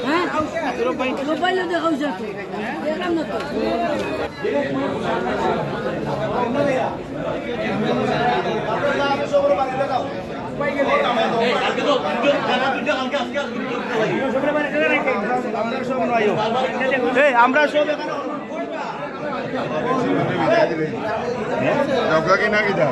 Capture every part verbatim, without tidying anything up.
হ্যাঁ? মোবাইলও দেখাও যা তো। দেখলাম না তো। এই, আমরা সব এখানে। দরকার কি না কিতা?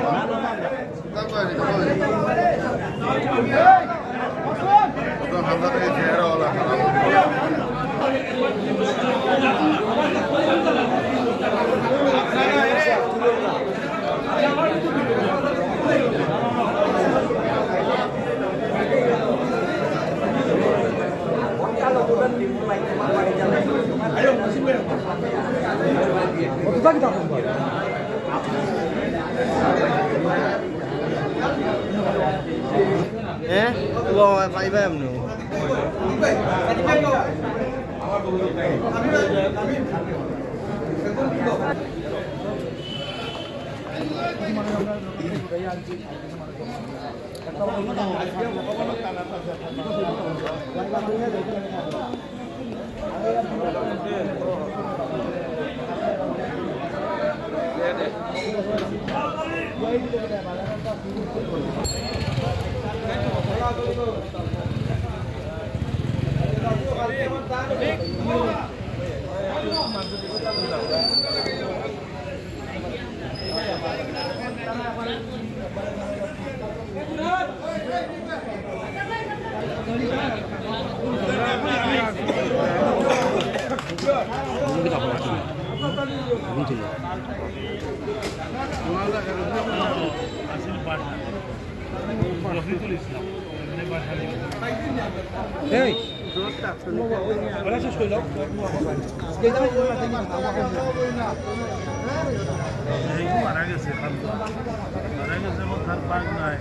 হ্যাঁ? ও, পাইবা এমনি। এই, মারা গেছে, মারা গেছে, এখন তার পাক নাই।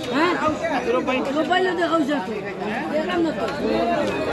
হ্যাঁ? মোবাইলও দেখাও যা তো। দেখলাম না তো।